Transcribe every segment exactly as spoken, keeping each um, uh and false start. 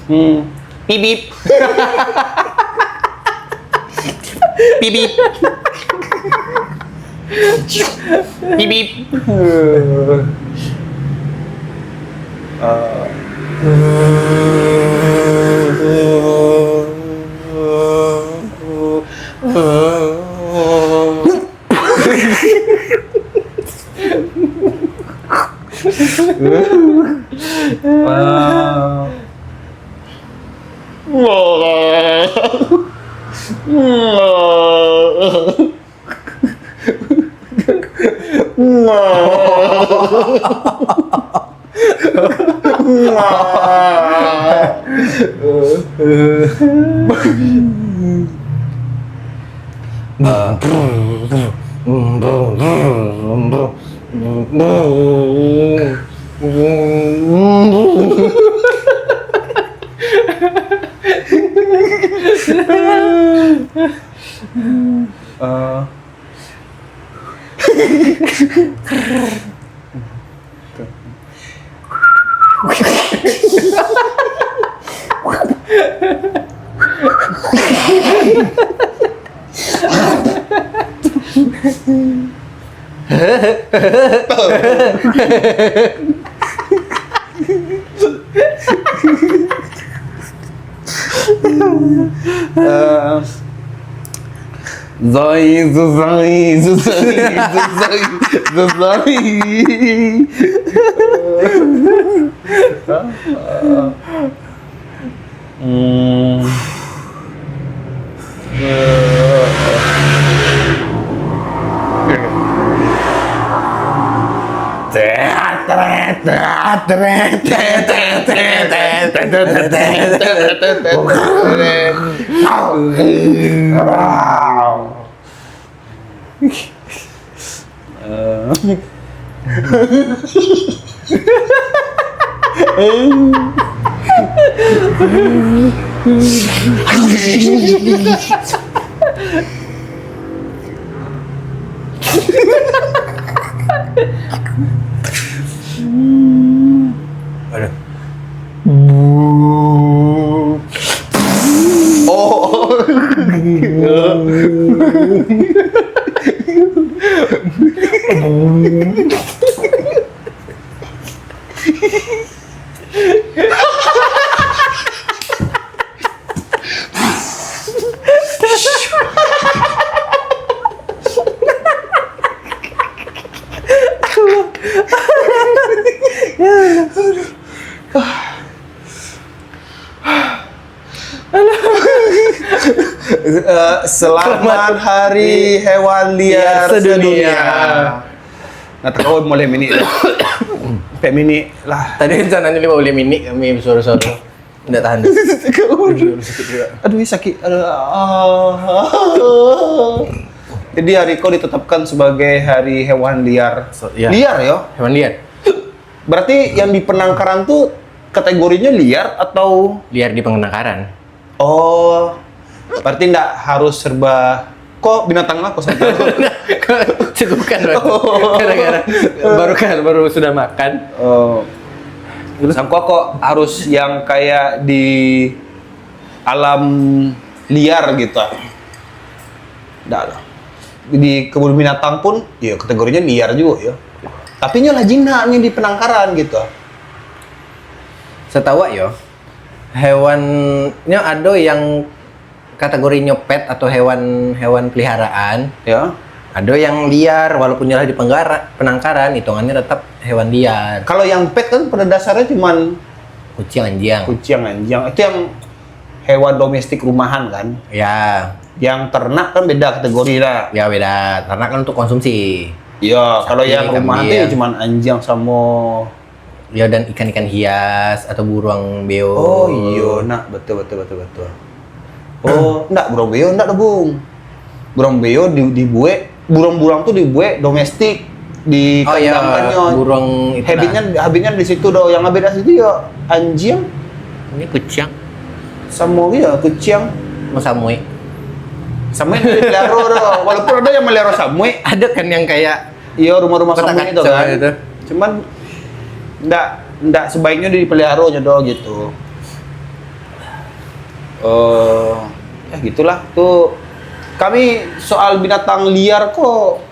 Hmm. Bip, bip. Bip, bip. Bip, bip. Eh, Zai, zuzai, zuzai, zuzai, zuzai. Hmm. Aduh. Oh. Eh, selamat Hari Hewan Liar Sedunia. Nah, takawa limo baleh minik lah. Ampek minik lah. Tadi rencananyo limo baleh minik kami basuaro-suaro. Ndak tahan. Aduh, sakik. Aduh, ah. Jadi hari ko ditetapkan sebagai hari hewan liar. So, iya. Liar, yo? Hewan liar. Berarti yang di penangkaran tu kategorinya liar atau Liar di penangkaran. Oh, berarti ndak harus serba, kok binatang lah, kok serba. Cukupkan, Bro. Oh. Gara-gara baru kan, baru sudah makan. Oh. Terus? Sangko kok harus yang kayak di alam liar gitu. Ndak lah. Di kebun binatang pun, ya kategorinya liar juga ya. Tapi nyo lah jinak nyo di penangkaran gitu. Satahu awak yo, hewan nyo ado yang kategorinyo pet atau hewan-hewan peliharaan. Ya. Ado yang liar, walaupun nyo lah di penggara-, penangkaran, hitungannyo tetap hewan liar. Kalau yang pet kan pada dasarnya cuman kuciang, anjiang. Kuciang, anjiang. Itu yang hewan domestik rumahan kan? Ya. Yang ternak kan beda kategori lah. Ya, beda. Ternak kan untuk konsumsi. Ya, kalau yang rumahan tu ya cuman anjiang samo. Ya, dan ikan-ikan hias atau buruang beo. Oh iyo, nak, betul, betul, betul, betul. Oh, ndak, buruang beo ndak doh, Bung. Buruang beo di, dibuek, buruang-buruang tu dibuek domestik, di kandangannyo. Oh, iya, buruang itu. Habitnya, habitnya di situ doh, yang habit di situ ya anjiang. Ini kuciang. Samo ya kuciang. Mau samuik. Samuik dipelihara doh. Walaupun ada yang melihara samuik. Ada kan yang kayak Iyo, rumah-rumah samuik itu kan. Cuman ndak, ndak sebaiknya dipelihara nyo doh gitu. Eh, ya gitulah. Tu kami soal binatang liar ko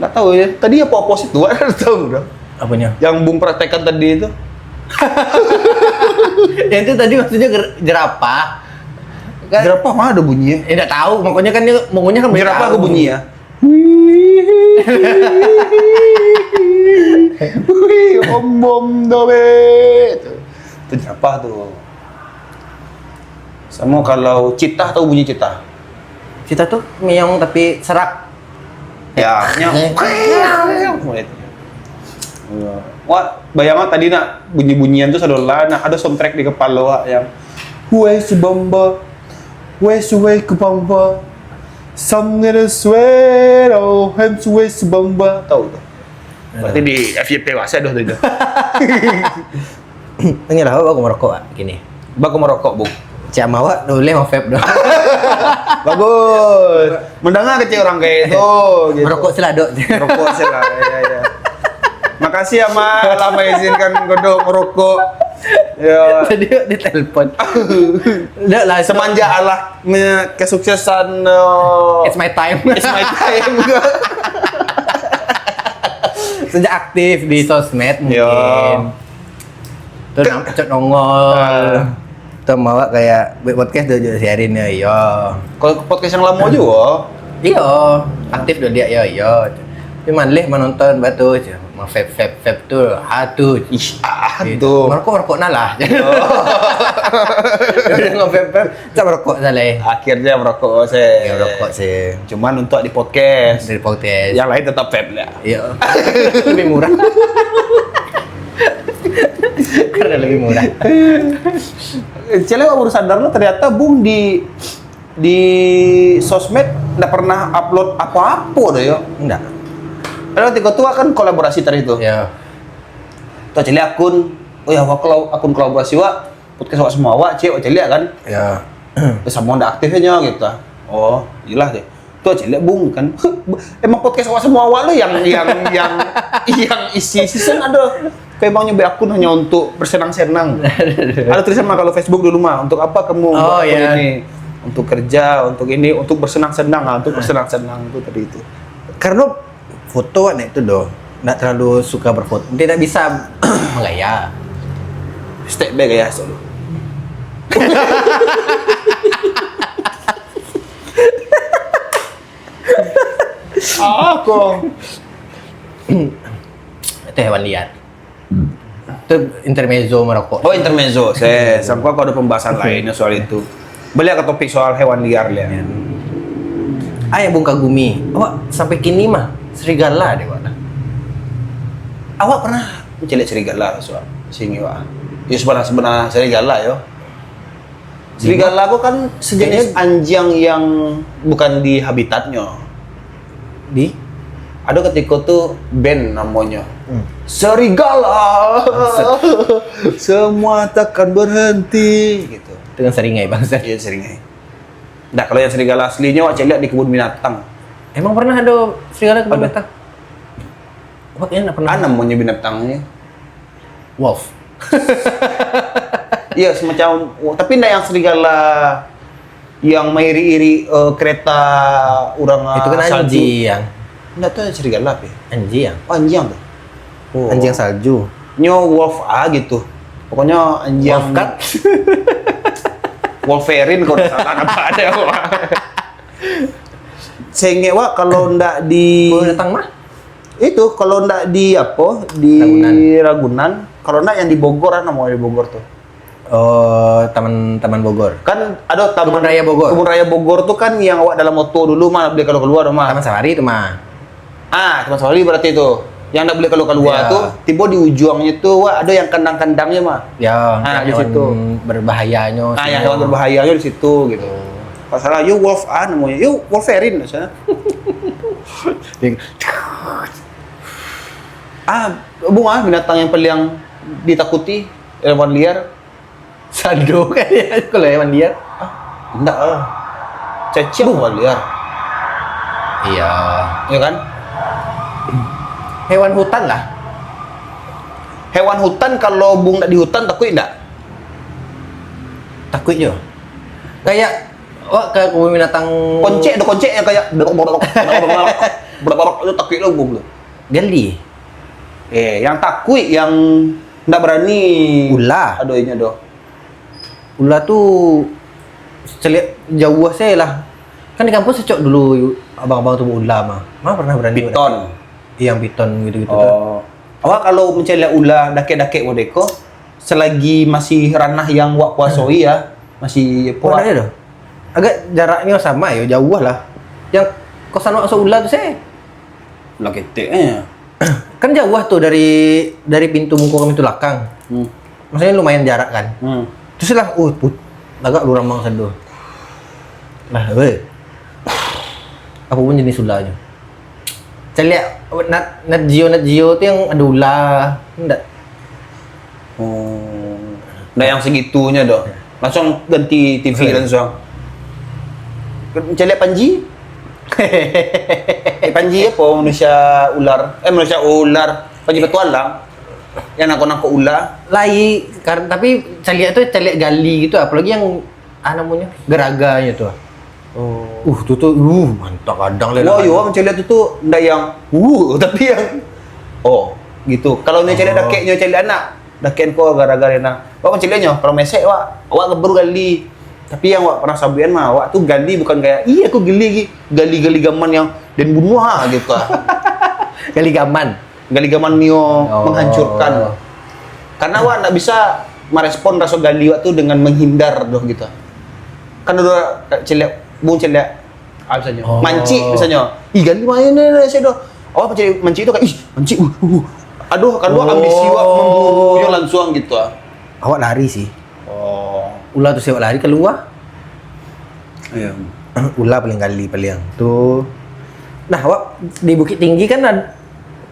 ndak tahu ya. Tadi apa opposite tu? Ndak tahu doh. Apanya? Yang Bung praktekkan tadi itu. Yang itu tadi maksudnya ger-, jerapah. Kan? Jerapah mana ada bunyi ya? Eh, ndak tahu. Makanya kan dia, makanya kan boleh tahu. Jerapah ke bunyi ya? Wih, om bom dobe. Tu, tu jerapah tu. Samo kalau citah, tahu bunyi citah? Citah tu meong tapi serak. Ya, meong. Wah, bayangkan tadi nak bunyi-bunyian tu sadolah, nak ada soundtrack di kepala awak yang, "Weh, si Bamba." Wes, wes, ke bamba. Samnere suero, hem, wes, bamba. Tahu tu? Berarti di F Y P wasa doh tu itu. Tanyolah, awak baku merokok, ah, kini? Baku merokok, Bung. Cak awak boleh ma-vape doh. Bagus. Mendengar kecil orang kayak itu, gitu. Merokok sila, Dok. Merokok sila, ya, ya. Makasih, Ama, lah mengizinkan Godok merokok. Ya. Tadi ditelepon. Ndak lah, semenjak Allah me-, kesuksesan, eh, it's my time. It's my time. Sejak aktif di sosmed mungkin. Yo. Tu nam-, Cok Nongol. Ah. Tu awak kayak buat podcast tu je siarin ya, iyo. Kalau podcast yang lama juga. Iyo, aktif dah dia, iyo, iyo. Tapi malih menonton batu je. Ma-vape, vape, vape tu, ah tu. Ish, ah tu. Merokok, merokok nah lah. Yo. Dia nge-vape, vape, tak merokok salah. Akhirnya merokok sih. Ya, merokok sih. Cuman untuk di podcast. Di podcast. Yang lain tetap vape lah. Iya. Lebih murah. Karena lebih murah. Cele, awak baru sadar lo, ternyata Bung di di sosmed ndak pernah upload apo-apo doh yo. Ndak. Padahal tiko tu kan kolaborasi tadi tu. Ya. Tu caliak akun, oh ya, awak kalau akun kolaborasi wak, podcast awak semua awak, cek, awak caliak kan. Ya. Terus samo ndak aktifnyo gitu. Oh, iyalah deh. Tu caliak Bung kan. Emang podcast awak semua awak lo yang, yang, yang, yang isi season ada. Kau emangnya buat akun hanya untuk bersenang-senang. Ada tulisan mah kalau Facebook dulu mah, "Untuk apa kamu buat akun ini?" Untuk kerja, untuk ini, untuk bersenang-senang, ah, untuk bersenang-senang tu tadi itu. Karena foto awak tu doh, ndak terlalu suka berfoto. Tidak bisa menggaya. Step back gaya dulu. Ah, kong. Itu hewan liar. Itu intermezzo merokok. Oh, intermezzo. Saya sangka kau ada pembahasan lain soal itu. Baliak ka topik soal hewan liar lah. Ya. Ai, Bung Kagumi, awak sampai kini mah serigala deh, Wak. Awak pernah mencari serigala, soal sini, Wak? Ya, sebenarnya serigala, yo. Serigala ko kan sejenis anjiang yang bukan di habitatnyo. Di? Ado katiko tu band namonyo. Hmm. Serigala. Bangsat. Semua takkan berhenti, gitu. Dengan seringai, bangsat. Iya, seringai. Nah, kalau yang serigala aslinyo, awak caliak di kebun binatang. Emang pernah ada serigala kebun binatang? Wah, kayaknya nggak pernah. Ah, namonyo binatangnya. Wolf. Iya, semacam, tapi ndak yang serigala yang mairi-iri, eh, kereta urang, itu kan salju. Anjiang. Ndak, tu serigala apa ya? Anjiang. Oh, anjiang tu. Oh. Anjiang salju. Nyo wolf a gitu. Pokoknyo anjiang Wolf cut? Wolverine kalau ndak salah, apa ada. Sengek wak kalau ndak di Kalau datang mah? Itu kalau ndak di apa, di Ragunan. Ragunan. Kalau ndak yang di Bogor, ah, nama di Bogor tu. Oh, Taman, Taman Bogor. Kan ada Taman Kebun Raya Bogor. Kebun Raya Bogor tu kan yang awak dalam moto dulu mah, boleh kalau keluar mah. Taman Safari tu mah. Ah, Taman Safari berarti tu. Yang ndak boleh kalau keluar tu, tiba di ujungnya tu, wah, ada yang kandang-kandangnya mah. Ya, ah, yang di hewan situ. Berbahayanyo. Ah, yang hewan berbahayanyo di situ gitu. Oh. Kalau salah, yo wolf a namanya. Yo wolverine maksudnya. Ah, bung ah binatang yang paling ditakuti, hewan liar. Sado kan ya, kalau hewan liar. Ah, indak lah. Cacing hewan liar. Iya. Iya kan? Hewan hutan lah. Hewan hutan kalau bung ndak di hutan takuik ndak? Takuik jo. Kayak, wah, kayak kebun binatang. Koncek tu, koncek yang kayak berok-berok, berok-berok, berok-berok, itu takuik lo bung tu. Gali. Eh, yang takuik, yang ndak berani. Ular. Aduh, inyo doh. Ular tu caliak jauah se lah. Kan di kampung sacok dulu abang-abang tu ular mah. Mah pernah berani. Piton. Iya, yang piton gitu-gitu tu. Oh. Awak kalau mancaliak ular dakek-dakek modeko, selagi masih ranah yang wak kuasoi ya, masih Oh, puas. Ada tu. Agak jaraknya sama yo, jauah lah. Yang kosan wak masuk ular tu se. Ular ketek eh. Kan jauah tu dari, dari pintu muko kami tu lakang. Hmm. Maksudnya lumayan jarak kan. Hmm. Tu se lah, oh, put, agak dua ramang sado. Lah, weh. Apa pun jenis ularnya. Caliak Nat, Nat Geo, Nat Geo tu yang ada ular, ndak? Oh. Ndak yang segitunya doh. Langsung ganti T V langsung. Caliak Panji? Eh, Panji apa? Manusia ular. Eh, manusia ular. Panji Petualang. Yang nangkok-nangkok ular. Lai, kar-, tapi caliak tu caliak gali gitu, apalagi yang, ah, namanya, garaganyo tu. Oh. Uh, tu tu, uh, mantap kadang le. Wah, lah. Yo, mancaliak tu tu ndak yang, uh, tapi yang, oh, gitu. Kalau nyo caliak dakek, nyo caliak anak, dakek ko gara-gara nah. Wak mancaliaknyo, kalau mesek wak, awak baru gali. Tapi yang wak pernah sabuikan mah, wak tu gali bukan kayak, iya aku geli lagi. Gali-gali gaman yang den bunuh ha gitu ah. Gali gaman. Gali gaman nio menghancurkan. Karena awak ndak bisa merespon rasa gali awak tu dengan menghindar doh gitu. Kan udah caliak, bung caliak, ah, misalnya. Oh. Mancik misalnya. Ih, gali main ni, ni, ni, doh. Awak mancik, mancik tu kan, ih, mancik, uh, uh, uh. Aduh, kan awak ambisi awak memburunya langsung gitu ah. Awak lari sih. Oh. Ular tu se awak lari keluar. Iya. Ular paling gali paling tu. Nah, awak di Bukittinggi kan ad-,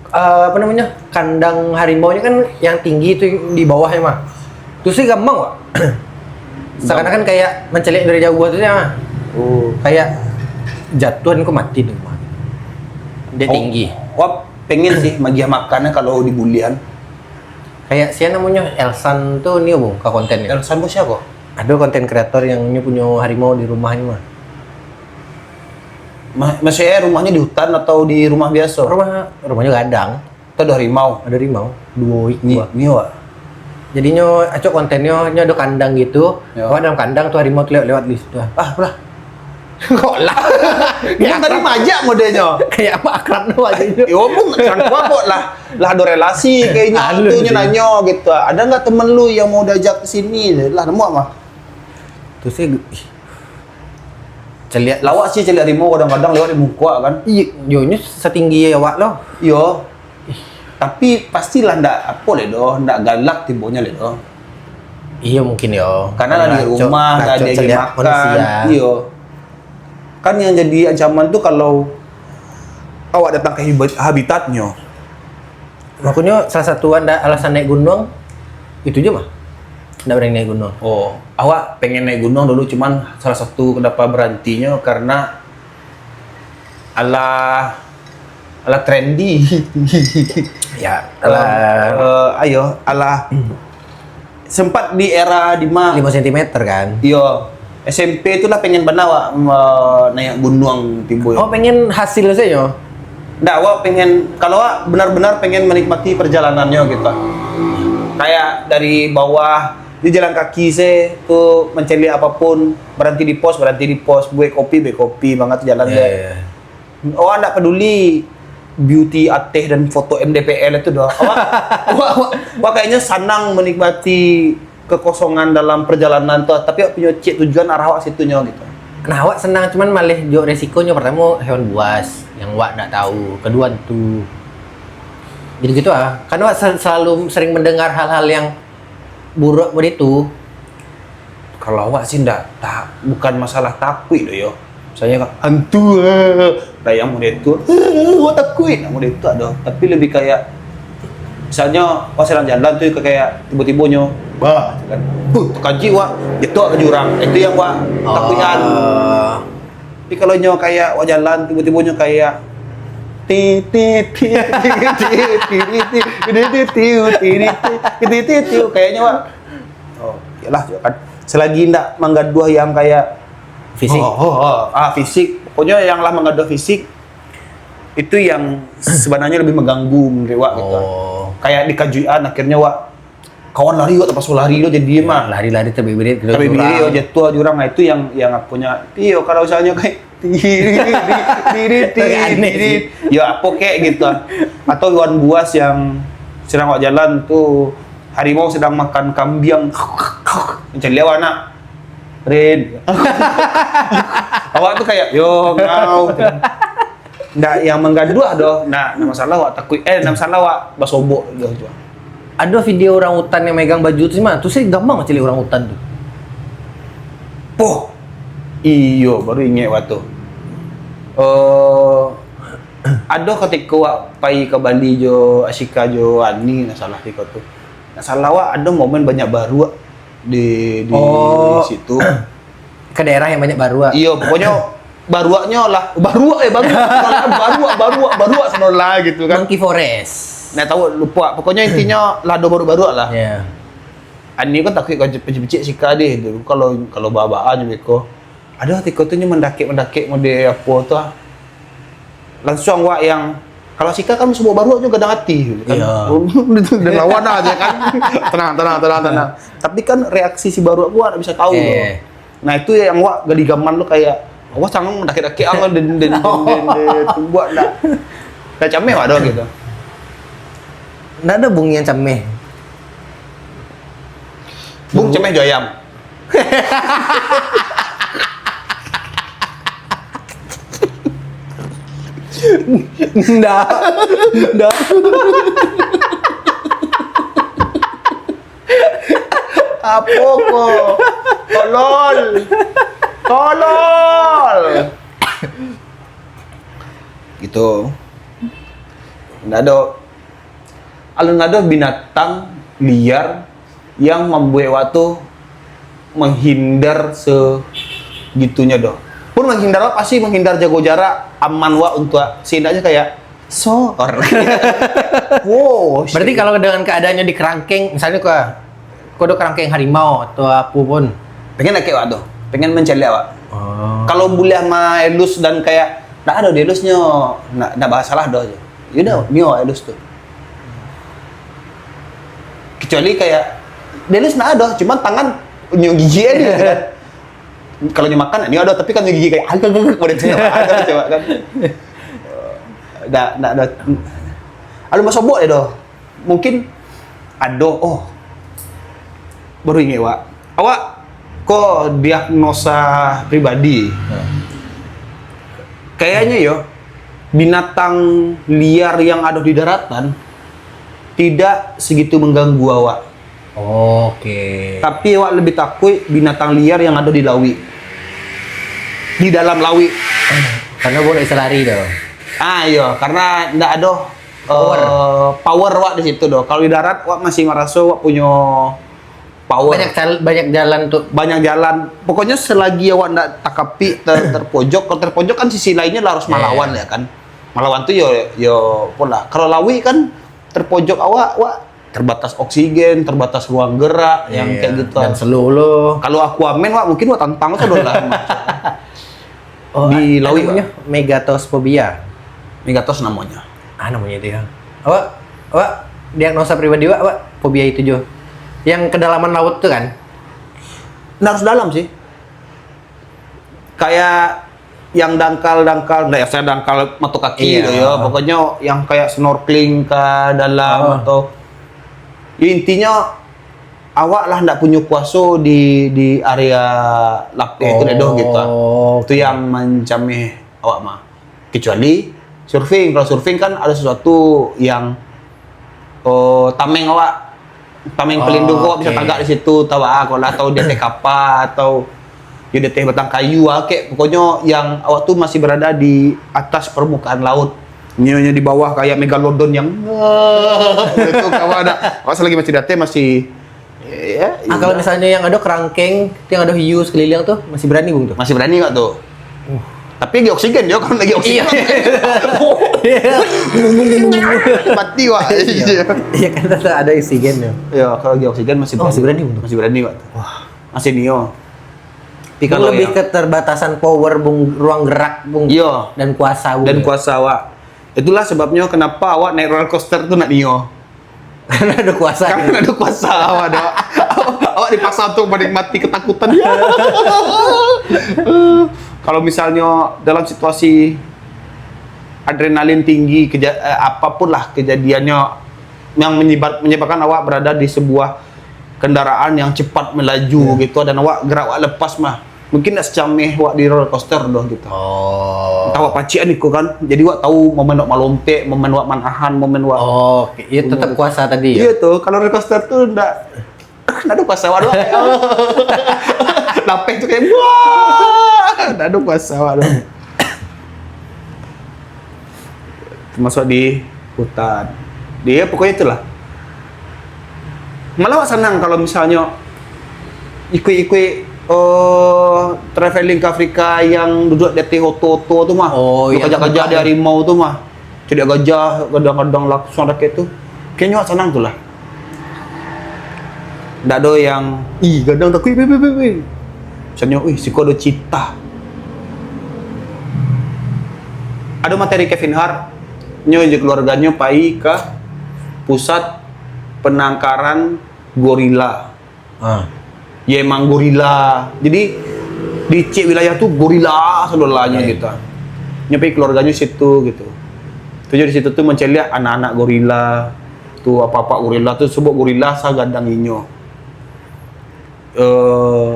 eh, apa namanya, kandang harimau-nya kan yang tinggi tu di bawahnya mah. Tu se gampang, Wak. Seakan-akan kayak mancaliak dari jauah tu se mah. Oh. Kayak jatuhan ko mati tu mah. Dia tinggi. Wak pengen sih magiah makannya kalau di bulian. Kayak sia namonyo Elsan tu ni, Bung, ka konten ni. Elsan tu siapa? Ada konten kreator yang nyo punyo harimau di rumahnyo mah. Ma-, maksudnya rumahnyo di hutan atau di rumah biasa? Rumah, rumahnyo gadang. Tu ada harimau? Ada harimau, duo ikua. Ni, ni, Wak. Jadinyo acok kontennyo, nyo ada kandang gitu. Yo. Awak dalam kandang tu, harimau tu lewat-lewat di situ. Ah, apalah. Kok lah? Dia tadi majak modelnyo. Kayak apa akrab tu aja itu. Yo, pun cangkua kok lah. Lah ada relasi kayaknya tu nyo nanyo gitu. Ada nggak temen lu yang mau diajak ke sini? Lah nemu apa? Tu sih, ih. Celiak lawak sih, celiak harimau kadang-kadang lewat di muka kan. Iya, yo nyo setinggi awak loh. Iyo. Tapi pastilah ndak apo leh doh, ndak galak tibonyo leh doh. Iyo mungkin yo. Karena lah di rumah, lah diajak makan. Iyo. Kan yang jadi ancaman tu kalau awak datang ke habitatnyo. Makonyo salah satu anda alasan naik gunung itu je mah. Ndak berani naik gunung. Oh, awak pengen naik gunung dulu, cuman salah satu kenapa berantinyo karena alah, alah trendy. Ya, alah, uh, ayo, alah sempat di era di ma lima sentimeter kan? Iyo, S M P tu lah pengen bana awak, uh, naik gunung tibo. Oh, pengen hasil sajo? Ndak, awak pengen, kalau awak benar-benar pengen menikmati perjalanannyo gitu. Kayak dari bawah, di jalan kaki se tu, mancaliak apapun, baranti di pos, baranti di pos, buek kopi, buek kopi, bangat tu jalan. Ya, deh. Ya. Awak ndak peduli beauty ateh dan foto M D P L itu doh. Awak, awak, awak, awak kayaknya sanang menikmati kekosongan dalam perjalanan tu, tapi awak punyo ciek tujuan arah awak situnyo gitu. Nah, awak senang, cuman maleh jo resikonyo, pertamo hewan buas yang awak ndak tahu, kedua hantu. Jadi gitu ah. Kan awak sel-, selalu sering mendengar hal-hal yang buruak model itu. Kalau awak sih ndak, tak, bukan masalah takuik doh yo. Misalnya kan, hantu, eh, dayang model tu, eh, awak takuik nak model tu ado. Tapi lebih kayak, misalnya, pas jalan-jalan tu kayak tiba-tibanyo, bah, kan. Huh, takajuik wak, jatuah ka jurang. Itu yang wak takuikan. Ah. Tapi kalau nyo kayak wak jalan, tiba-tibanyo kayak, ti, ti, ti, ti, ti, ti, ti, ti, ti, ti, ti, ti, ti, ti, ti, ti, kayaknya wak, oh, iyalah, kan. Selagi ndak manggaduah yang kayak fisik. Oh, oh, oh. Ah, fisik. Pokoknya yang lah manggaduah fisik, itu yang sebenarnya lebih mengganggu menurut wak gitu. Oh. Kayak dikajuikan, akhirnya wak, kawan lari wak, terpaksa lari lo jadi mah. Lari-lari terbirit-birit ke jurang. Terbirit-birit, oh, jatuah jurang. Nah, itu yang, yang apunyo. Iyo, kalau misalnya kayak, tiri, tiri, tiri, tiri, tiri. Ya, apa kek gitu. Atau hewan buas yang sedang wak jalan tu, harimau sedang makan kambiang. Macam liau anak. Rin. Awak tu kayak, "Yo, ngau." Ndak yang manggaduah doh. Nah, nah masalah wak takuik, eh, nah masalah wak basobok doh tu. Ado video orang utan yang megang baju tu mah. Tu se gampang caliak orang utan tu. Poh. Iyo, baru ingek wak tu. Eh, ado katiko wak pai ka Bali jo Asika jo Ani, nah salah tiko tu. Nah salah wak ado momen banyak baruak di, di Oh. situ. Ke daerah yang banyak baruak. Iyo, pokoknyo baruaknyo lah, baruak, eh, baruak, baruak, baruak, baruak, sadolah gitu kan. Monkey Forest. Nah, tahu, lupa. Pokoknya intinya lah ado baruak-baruak lah. Ya. Ani kan takuik ka picik-picik Asika deh tu. Kalau, kalau babaan je beko. Ado tiko tu nyo mandakek-mandakek model apo tu ah. Langsung wak yang, kalau Asika kan sebab baruak nyo gadang ati kan. Iya. Dan lawan aja kan. Tenang, tenang, tenang, tenang. Tapi kan reaksi si baruak wak ndak bisa tahu. Eh. Nah, itu yang wak gadigaman tu kayak, wah, sangang mandakek-dakek ang den, den, den, den, den, tu buat ndak. Ndak cameh wak doh gitu. Ndak ado bunyi yang cameh. Bung, cameh jo ayam. Ndak. Ndak. Apo ko? Tolol. Tolol. Gitu. Ndak ado. Alun ado binatang liar yang mambuek wak tu menghindar segitunyo doh. Pun menghindar wak pasti menghindar jago jarak, aman wak untuak, setidaknyo kayak, sor. Wow. Berarti kalau dengan keadaannya di kerangkeng, misalnya ke, kau ada kerangkeng harimau atau apa pun. Pengen dakek wak tu. Pengen mencaliak wak. Oh. Kalau buliah mah elus dan kayak, ndak ado di elusnyo, ndak, ndak masalah doh je. Ya udah, nio elus tu. Kecuali kayak, di elus ndak ado, cuman tangan nio gigi aja gitu kan. Kalau nio makan, nio ado, tapi kan nio gigi kayak, agak, agak, agak, boleh tu ndak ada, coba kan. Ndak, ndak ada. Alun basobok je doh. Mungkin ado, oh. Baru ingek wak. Awak ko diagnosa pribadi. Hmm. Kayaknya yo, binatang liar yang ada di daratan tidak segitu mengganggu awak. Oke. Tapi awak lebih takuik binatang liar yang ada di lauik. Di dalam lauik. Karena awak ndak bisa lari doh. Ah, iyo, karena ndak ada, eh, power. Power awak di situ doh. Kalau di darat, awak masih maraso awak punyo power. Banyak cal-, banyak jalan tu. Banyak jalan. Pokoknya selagi awak ndak takapik, ter-, terpojok. Kalau terpojok kan sisi lainnya lah harus malawan, ya kan. Malawan tu yo, yo pola. Kalau lauik kan terpojok awak, awak terbatas oksigen, terbatas ruang gerak, yang kayak gitu. Dan slow lo. Kalau Aquaman, wak mungkin wak tantang sadolah. Oh, di lauik, namanya megatosphobia. Megatos namonyo. Ah, namonyo itu ya. Awak, awak diagnosa pribadi awak, awak fobia itu jo. Yang kedalaman laut tu kan? Nggak harus dalam sih. Kayak yang dangkal-dangkal, nggak ya, saya dangkal mata kaki Iya. Gitu ya. Pokoknya yang kayak snorkeling ke dalam Oh. Atau ya, intinya awak lah ndak punya kuaso di di area lapeh itu dah doh gitu. Oh, Itu yang mancameh awak mah. Kecuali surfing. Kalau surfing kan ada sesuatu yang oh, tameng awak, tameng Oh, pelindung awak bisa oke. tagak di situ, tahu ah, kalau lah tahu di atas kapal atau di atas batang kayu ah, kek pokoknya yang awak tu masih berada di atas permukaan laut. Nyo, nyo di bawah kayak megalodon yang itu kawan ada. Awak selagi masih di atas masih ya, Ah, kalau misalnya yang ada kerangkeng, yang ada hiu sekeliling tu masih berani bung tu? Masih berani kok tu. Tapi lagi oksigen yo kalau lagi oksigen. Iya. Mati wak. Iya. Iya kan tetap ada oksigen tu. Ya, kalau lagi oksigen masih Oh, berani. Masih berani untuk? Masih berani wak. Wah. Masih nio. Tapi kalau lebih keterbatasan power bung, ruang gerak bung Iya. Dan kuasa bung. Dan kuasa awak. Itulah sebabnya kenapa awak naik roller coaster tu nak nio. Karena ada kuasa. Karena ada kuasa awak dah. Awak dipaksa untuk menikmati ketakutan. Ya. Kalau misalnya dalam situasi adrenalin tinggi, keja, eh, apapun lah kejadiannya yang menyebab, menyebabkan awak berada di sebuah kendaraan yang cepat melaju gitu dan awak gerak awak lepas mah. Mungkin nak secameh awak di roller coaster doh gitu. Oh. Entah awak pacian iko kan. Jadi awak tahu momen awak malompek, momen awak manahan, momen awak Oh, oke. Iya tetap kuasa tadi ya. Iya tuh, kalau roller coaster tuh ndak ndak ada kuasa awak doh. Lapeh tu kayak wah, ndak ada kuasa awak doh. Termasuk di hutan. Dia pokoknya itulah. Malah awak senang kalau misalnya ikuik-ikuik oh, traveling ke Afrika yang duduk di atas oto-oto tu mah. Oh, Duduk yang gajah-gajah bukan. Di harimau tu mah. Cadiak gajah kadang-kadang langsung dakek tu. Kayaknya awak senang tu lah. Ndak ada yang ih kadang takut weh weh weh. Misalnya, wih siko ada citah. Ada materi Kevin Hart, nyo jo keluarganyo pai ka pusat penangkaran gorila. Ah. Ya emang gorila. Jadi di cik wilayah tu gorila sadolanyo gitu. Nyo pai keluarganyo situ gitu. Tu jadi situ tu mancaliak anak-anak gorila. Tu apa-apa gorila tu sebut gorila sagadang inyo. Eh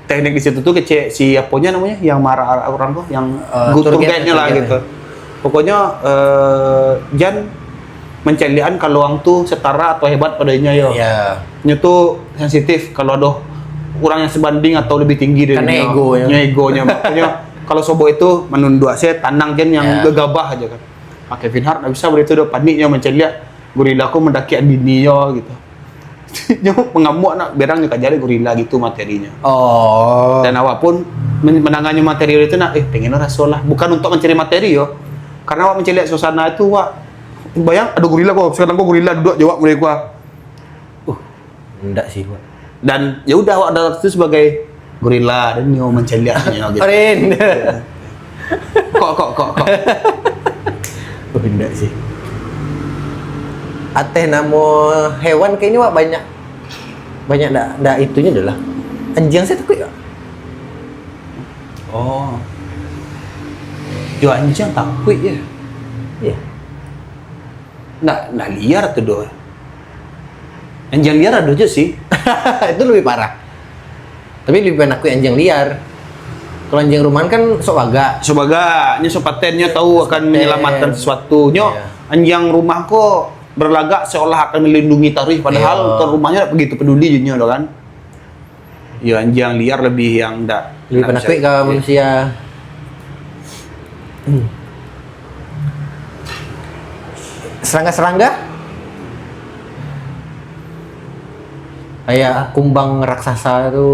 teknik di situ tu kecek si aponyo namonyo yang marah orang tu yang Eh, gu- tour tour guide, guide-nyo lah tour guide. Gitu. Pokoknyo eh, jan mencaliakan kalau orang tu setara atau hebat pada inyo yo. Ya. Nyo tu sensitif kalau ada orang yang sebanding atau lebih tinggi dari Karena inyo. ego, ya. Nyo egonyo. Makanya kalau sobo itu menunduk saya tanang jen yang Ya. gegabah aja kan. Pakai Vinhar ndak bisa begitu doh panik nyo mencaliak gorila ko mendakiak bini yo gitu. Nyo mengamuk nak berang nyo kaja gorila gitu materinyo. Oh. Dan awak pun men- menanganyo materi itu nak eh pengen raso lah bukan untuk mencari materi yo. Karena awak mencari suasana itu awak bayang ada gorila ko sekarang ko gorila duduk jawab mulai gua. Uh, enggak sih, Pak. Dan ya udah awak adalah itu sebagai gorila dan nyo mencaliaknyo gitu. Rin. Kok kok kok kok. Oh, enggak sih. Ateh namo hewan kayaknya Wak banyak banyak ndak ndak itunya adalah anjing saya takut ya. Oh. Yo anjing takuik ya. Iya. Nak nak liar tu doh. Anjing liar ada je sih. Itu lebih parah. Tapi lebih penakut anjing liar. Kalau anjing rumahan kan sok bagak. Sebagai nyo sepatennya tahu akan Sepaten. Menyelamatkan sesuatu. Nyo Iya. Anjing rumah ko berlagak seolah akan melindungi taruih padahal Iya. Tuan rumahnya tak begitu peduli je nyo doh kan. Ya anjing liar lebih yang ndak Lebih ndak penakut bisa- ke manusia. Hmm. Serangga-serangga? Kayak kumbang raksasa tu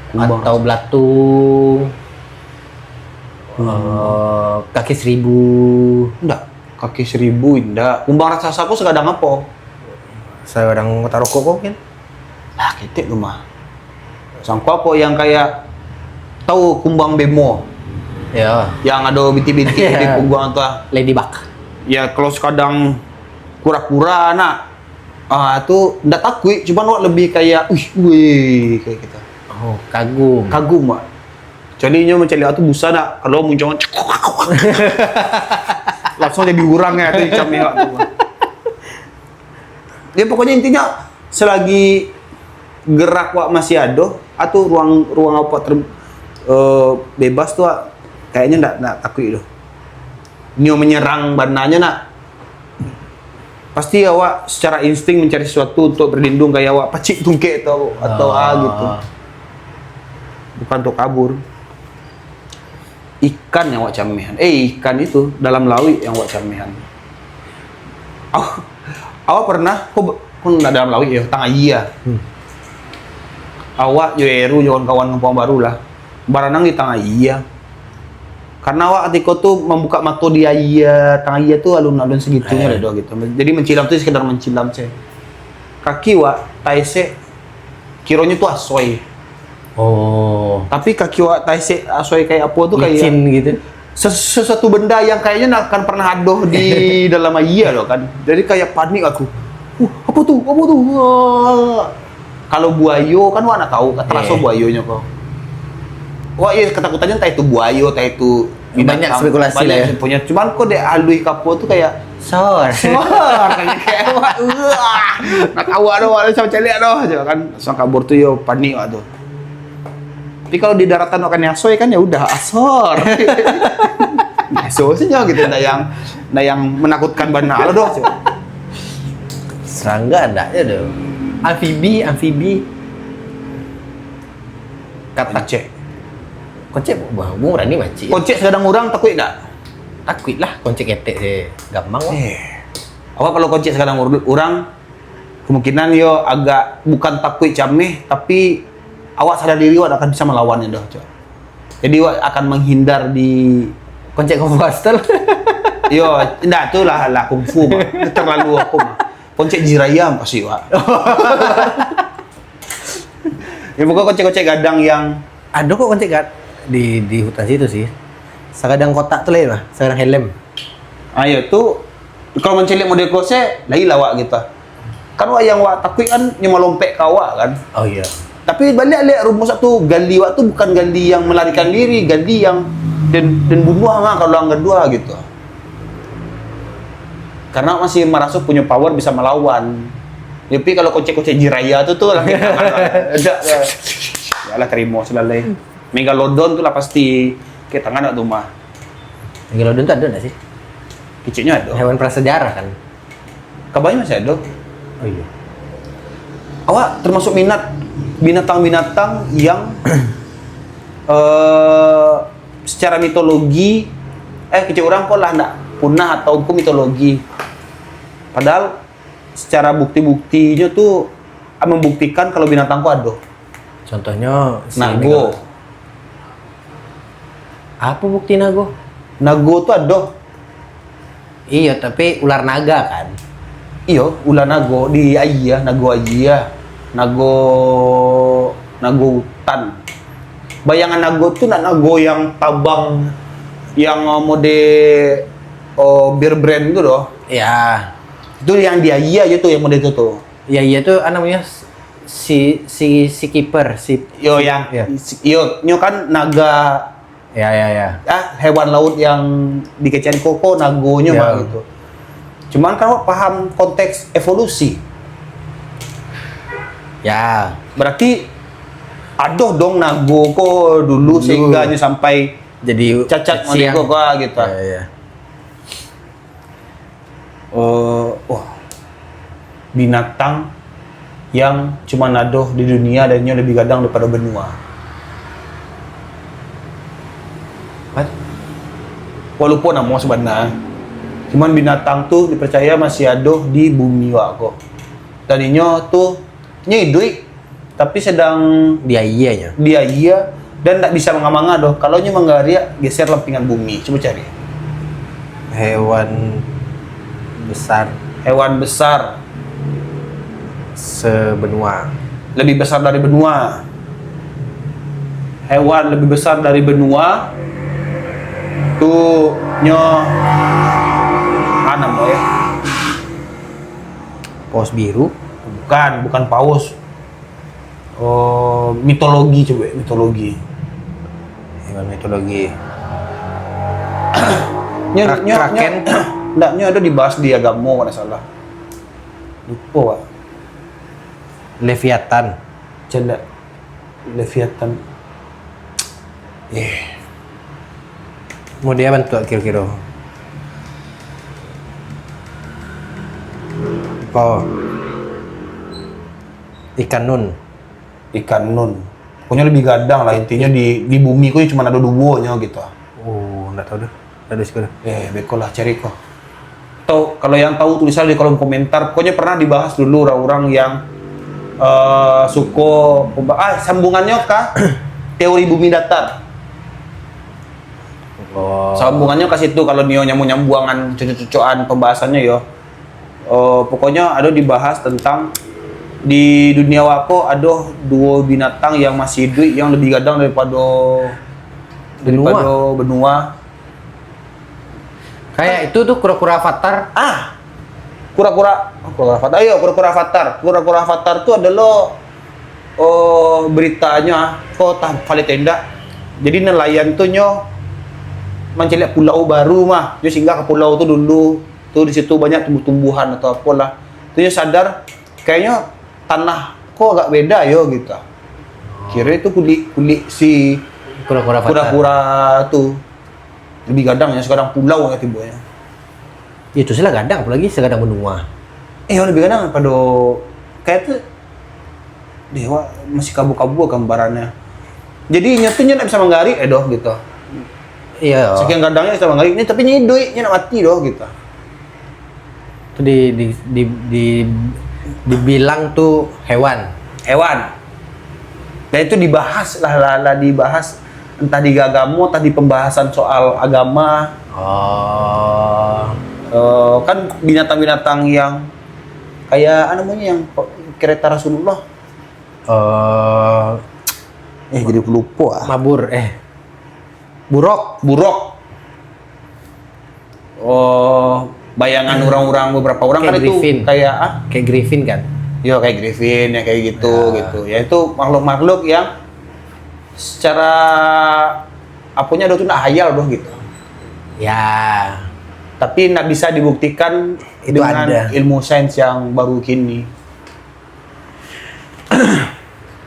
Kumbang. Atau belatung. Hmm. Eh, kaki seribu. Ndak. Kaki seribu indak. Kumbang raksasa ko segadang apa? Segadang kotak rokok ko mungkin. Lah ketek tu mah. Sangko apa yang kayak tahu kumbang bemo. Ya. Yang ado bintik-bintik di pungguang tu ah. Ladybug. Ya, kalau sakadang kura-kura nak, ah, tu ndak takuik, cuman awak lebih kayak, "Uih, weh," kayak gitu. Oh, kagum. Kagum, Mak. Kecuali nyo mancaliak tu busa nak, kalau muncung langsung jadi urang ya tu, icam awak tu. Ya, pokoknya intinya, selagi gerak awak masih ado, atau ruang ruang awak ter, eh, bebas tu, Wak, kayaknya ndak ndak takuik tu. Nyo menyerang bananyo nak, pasti awak secara insting mencari sesuatu untuk berlindung, kayak awak pacik tungkek atau atau ah gitu. Bukan untuk kabur. Ikan yang awak camehan. Eh, ikan itu dalam lauik yang awak camehan. Awak, awak pernah, kok, kok ndak dalam lauik ya, tangah aia. Hmm. Awak jo Eru jo kawan-kawan kampuang baru lah. Baranang di tangah aia. Karena awak katiko tu mambuka mato di aia, tangah aia tu alun-alun segitunyo lah doh gitu. Jadi mancilam tu sekedar mancilam saja. Kaki awak taesek, kironyo tu asoi. Oh. Tapi kaki awak taesek asoi kayak apa tu, kayak Licin gitu. ses- sesuatu benda yang kayaknya ndak akan pernah ado di dalam aia loh kan. Jadi kayak panik aku. Uh, apa tu? Apa tu? Wah. Kalau buayo kan awak ndak tahu, taraso Eh. buayonyo ko. Wah, iya, ketakutannyo entah itu buayo, entah itu Banyak binatang. Spekulasi Banyak lah ya. Punya. Cuman kok dek alui kapo tu kayak Sor. Suar, kayak, wah, nak tawa doh, nak sama caliak doh, cakap kan. Langsung kabur tu yo, panik awak tu. Tapi kalau di daratan awak kan asoi kan, ya udah, asor. Biasa saja gitu, ndak yang ndak yang menakutkan bana lo doh, cakap. Serangga ndak je tu. Amfibi, amfibi. Kata Koncek. Koncek, wah, gua berani macik. Koncek sakadang urang takuik ndak? Takuik lah, koncek ketek se gampang lah. Eh. Awak kalau koncek sakadang ur- urang, kemungkinan yo agak bukan takuik cameh, tapi awak sadar diri awak ndak akan bisa malawannyo doh, cok. Jadi awak akan menghindar di Koncek kungfu hostel. Yo, ndak tu lah, lah kungfu, Mak. Itu terlalu apa, Mak. Koncek jiraya pasti, Mak. Ya, pokoknya koncek-koncek gadang yang Ada kok koncek gad di di hutan situ sih. Sakadang kotak tu lah, sakadang helm. Ah, yo, tu kalau mancaliak model ko se, lain lah awak gitu. Kan awak yang awak takuik kan, yang malompek ka awak kan. Oh iya. Tapi baliak lihat rumus tu, gali awak tu bukan gali yang melarikan diri, gali yang den den bunuah mah kalau ang gaduah gitu. Karena masih merasa punya power bisa melawan. Tapi kalau kocek-kocek jiraya tu tu lah. Dak lah. Ya lah, terima selalai. Megalodon tu lah pasti ke tangan nak tu mah. Megalodon tu ada nggak sih? Keciknya ada. Hewan prasejarah kan? Kabarnya masih ada. Oh iya. Awak termasuk minat binatang-binatang yang eh secara mitologi eh kecil orang kok lah ndak punah atau ko mitologi. Padahal secara bukti-buktinya tu ah, membuktikan kalau binatang ko ada. Contohnya si Nago. Megalodon. Apa bukti nago? Nago tu ada. Iya, tapi ular naga kan? Iyo, ular nago di aia, nago aia. Nago nago hutan. Bayangan nago tu nak nago yang tabang yang uh, mode uh, bear brand tu doh. Ya. Itu yang di aia aja tu yang mode tu tu. Ya iya tuh ah, namanya si si si keeper si Yo yang Ya. yo nyo kan naga Ya ya ya. ah hewan laut yang dikecek koko nagonyo Ya. mah gitu. Cuman kalau paham konteks evolusi, Ya. berarti adoh dong nago ko dulu, Dulu. Sehingga nyo sampai Jadi cacat kecil. Nago ko gitu. Ya ya. Oh, oh. Binatang yang cuma adoh di dunia dan nyo lebih gadang daripada benua. What? Walaupun namo sebenarnya, cuman binatang tu dipercaya masih adoh di bumi wak ko. Dan inyo tu nyo iduik tapi sedang Di aia nya. di aia dan tak bisa manga-manga doh. Kalau nyo manggariak geser lampingan bumi. Cuba cari. Hewan besar Hewan besar sebenua. lebih besar dari benua. Hewan lebih besar dari benua Tu nyo, ah, namo yo? Paus biru? Bukan, bukan paus. Oh, mitologi, cubo, mitologi. Hewan mitologi. Nyo, Kra-, nyo, nyo, kraken? Ndak, nyo ado dibahas di agamo, kalau ndak salah. Lupo, Pak. Leviathan. Canda. Leviathan. Eh. Model bantuak kiro-kiro. Apo? Ikan nun. Ikan nun. Pokoknyo lebih gadang lah, intinyo di, di bumi ko cuma ado duo nyo gitu. Oh, ndak tahu doh. Ndak ado siko doh. Eh, beko lah cari ko. Atau kalau yang tahu, tulislah di kolom komentar. Pokoknyo pernah dibahas dulu urang-urang yang, eh, suko pemba-, ah, sambungannyo ka teori bumi datar. Oh. Sambungannyo ka situ, kalau nio nyambung-nyambuangan, cucuk-cucukan pembahasannya yo. Eh, pokoknyo ado dibahas tentang di dunia wako ado duo binatang yang masih hiduik yang lebih gadang daripado, daripado benua. Kayak itu tuh kura-kura avatar. Ah, kura-kura, kura-kura avatar. Ayo, kura-kura avatar. Kura-kura avatar tu adalah, oh, beritanyo, ah, kau tah valid atau indak. Jadi nelayan tu nyo mancaliak pulau baru mah. Nyo singgah ke pulau tu dulu. Tu di situ banyak tumbuh-tumbuhan atau apolah. Tu nyo sadar, kayaknyo tanah ko agak beda yo gitu. Kiro itu kulik, kulik si kura-kura avatar. Kura-kura tu. Lebih gadang nyo, sagadang pulau nyo tibonyo. Itu sih lah gadang, apalagi sagadang benua. Eh, lebih gadang pado kayak tu. Deh, wak masih kabua-kabua gambarannyo. Jadi, inyo tu nyo ndak bisa manggarik, eh, doh, gitu. Iya. Saking gadangnya bisa manggarik, ini tapi nyo hiduik, nyo ndak mati doh, gitu. Itu di, di, di, di, dibilang tu hewan. Hewan. Dan itu dibahas lah, lah, lah dibahas, entah di agamo, entah di pembahasan soal agama. Oh. Eh, kan binatang-binatang yang kayak, ah, namanya yang pe-, kereta Rasulullah. Eh, Eh, jadi lupa, ah. Mabur, eh. Burok. Burok. Oh, bayangan orang-orang, beberapa orang kan itu kayak, ah? Kayak Griffin kan? Yo, kayak Griffin, ya, kayak gitu, gitu. Ya, itu makhluk-makhluk yang secara aponya doh tu nak hayal doh gitu. Ya. Tapi nak bisa dibuktikan itu dengan ada. Ilmu sains yang baru kini.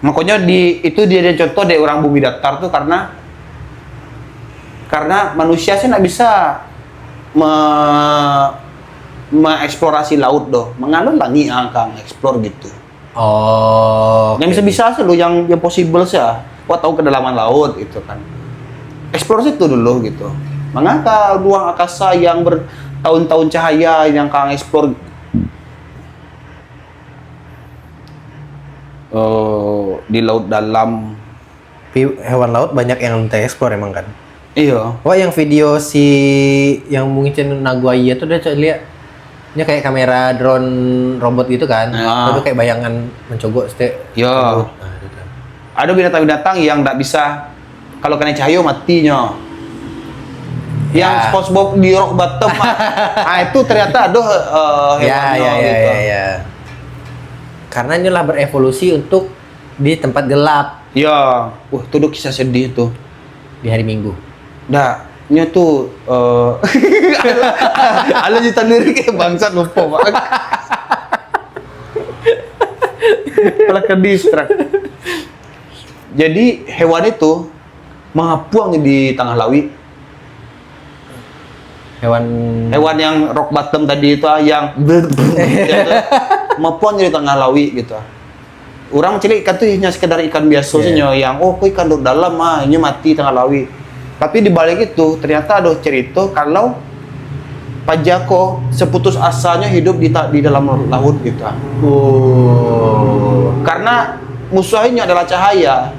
Makonyo di, itu dijadikan contoh dek urang Bumi Datar tu karena, karena manusia sih ndak bisa me-, mengeksplorasi laut doh. Mangalo langik ang ka explore gitu. Oh, yang oke. Bisa-bisa sih lo yang, yang possible sih, ah. Wak tahu kedalaman laut gitu kan. Explore situ dulu gitu. Mangaka ruang angkasa yang bertahun-tahun cahaya yang kang explore. Eh, di laut dalam. Tapi hewan laut banyak yang tereksplor emang kan? Iyo. Wah, yang video si yang mungkin Nagoya tu dah cak lihat. Nya kayak kamera drone robot gitu kan? Ya. Lalu kayak bayangan mencogok setiap. Yo. Nah, gitu. Ada binatang-binatang yang ndak bisa, kalau kena cahaya mati nyo. Yang SpongeBob di rock bottom, ah. Ah, itu ternyata ada, eh, hewannya gitu. Ya, ya, ya. Karena inilah berevolusi untuk di tempat gelap. Ya, wah, tu do kisah sedih tu. Di hari Minggu. Ndak, nyo tu, eh, alun cerita lirik, eh, bangsat, lupa, Pak. Alah, ke distract. Jadi, hewan itu mangapuang di tangah lauik. Hewan. Hewan yang rock bottom tadi itu, ah, yang mapuang di tangah lauik gitu. Urang mancaliak ikan tu hanya sekedar ikan biaso sajo yang, "Oh, ko ikan laut dalam ah, inyo mati tangah lauik." Tapi di balik itu, ternyata ada cerita kalau paja ko seputus asanyo hidup di ta-, di dalam laut gitu, ah. Oh. Karena musuah inyo adalah cahaya.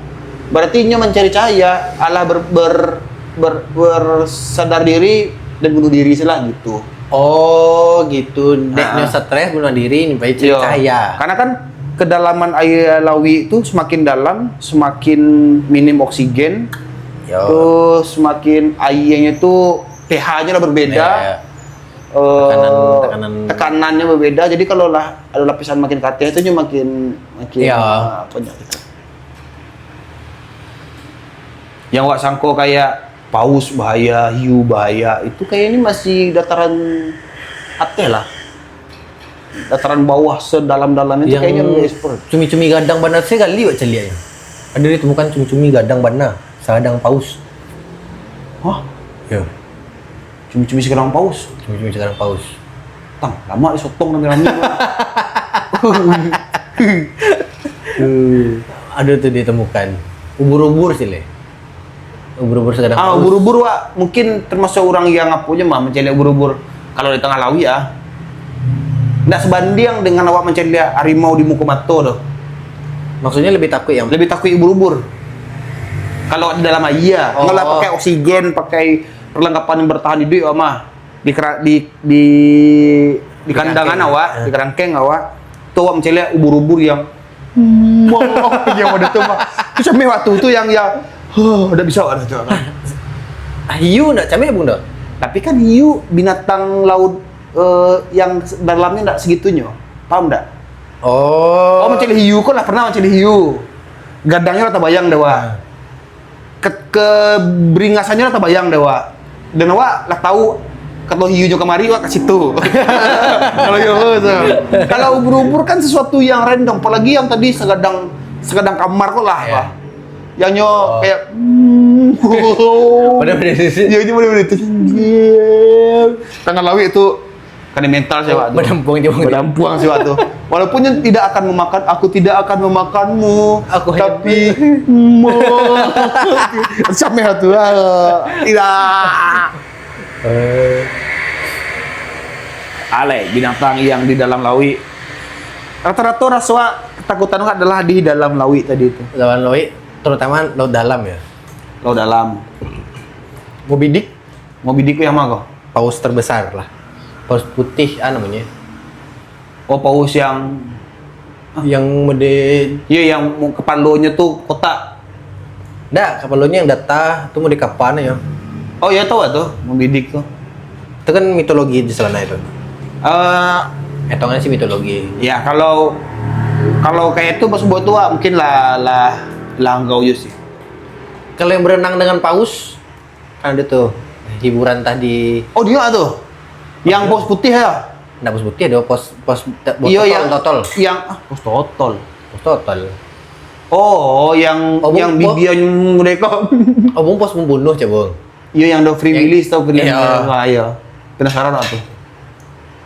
Berarti inyo mencari cahaya, alah ber-, ber-, ber-, bersadar diri dan bunuh diri sih lah gitu. Oh, gitu. Dek nyo stres bunuh diri, nyo pai cari cahaya. Karena kan kedalaman aia lauik tu semakin dalam, semakin minim oksigen. Terus makin aianyo tu pH-nyo lah berbeda. Ya, ya. Eh, tekanan, tekanan. Tekanannyo berbeda. Jadi kalau lah ado lapisan makin kateh tu nyo makin, makin, ya, eh, apa nyo gitu. Yang awak sangko kayak paus bahaya, hiu bahaya, itu kayaknya masih dataran ateh lah. Dataran bawah sedalam-dalamnya tu kayaknya belum explore. Cumi-cumi gadang bana, sagali awak caliaknyo. Ado ditemukan cumi-cumi gadang bana, sagadang paus. Hah? Yo. Cumi-cumi sagadang paus? Cumi-cumi sagadang paus. Tang, lamak disotong rami-rami. Ado tu ditemukan. Ubur-ubur sih, leh. Ubur-ubur sagadang paus. Ah, ubur-ubur, wak, mungkin termasuk urang yang apo je mah, mancaliak ubur-ubur. Kalau di tangah lauik, ah, ndak sebandiang dengan awak mancaliak harimau di muko mato tu. Maksudnyo lebih takuik yang... Lebih takuik ubur-ubur. Kalau di dalam aia, kalau lah pakai oksigen, pakai perlengkapan yang bertahan hidup, awak mah di kera-, di, di, di kandangan awak, di kerangkeng awak, tu awak mancaliak ubur-ubur yang Mah, yang pada tu mah. Tu cameh waktu tu yang, yang, huh, dah bisa dah tu. Hiu ndak cameh pun dah. Tapi kan hiu binatang laut, eh, yang dalamnya ndak segitunyo. Paham ndak? Oh. Oh, mancaliak hiu, kau lah pernah mancaliak hiu. Gadangnyo lah tabayang dah, wah. Ke-, keberingasannyo lah tabayang dek awak. Dan awak lah tahu, kalau hiunyo kamari, awak ka situ. Kalau iyo, so. Kalau ubur-ubur kan sesuatu yang random, apalagi yang tadi segadang, segadang kamar ko lah, ya, apa. Yang nyo kayak, hmm. Pada, pada sisi. Ya, itu pada, pada itu. Tangah lauik tu Kan mental sih, Wak, tu. Badampuang je, Bang. Badampuang sih, Wak, tu. Walaupun nyo tidak akan memakan, aku tidak akan memakanmu, aku tapi hanya mau. Sameh tu, ah. Tidak. Eh. Alai, binatang yang di dalam lauik. Rata-rata raso ketakutan adalah di dalam lauik tadi tu. Dalam lauik, terutama laut dalam, ya? Laut dalam. Moby Dick? Moby Dick tu yang mana ko? Paus terbesar lah. Paus putih, ah, namanya. Oh, paus yang, yang mode. Iya, yang mu-, kepalanya tu kotak. Ndak, kepalanya yang datar, tu mode kapan ya. Oh, iya, tahu lah tu, Moby Dick tu. Itu kan mitologi di sana itu. Eh, hitungannya sih mitologi. Ya, kalau, kalau kayak itu, bos buat tua, mungkin lah, lah, lah enggau je sih. Kalau yang berenang dengan paus, Kan ada tuh hiburan tadi. Oh, dia tuh. Yang pos putih ya? Ndak pos putih, ada pos, pos, pos Iyo, totol, yang, totol. Yang, ah, pos totol. Pos totol. Oh, yang, Obong, yang po- bibian mereka. Obong pos membunuh, coba. Iya, yang ada Free Willy, tahu Free Willy? Iya. Wah, iya. Penasaran aku.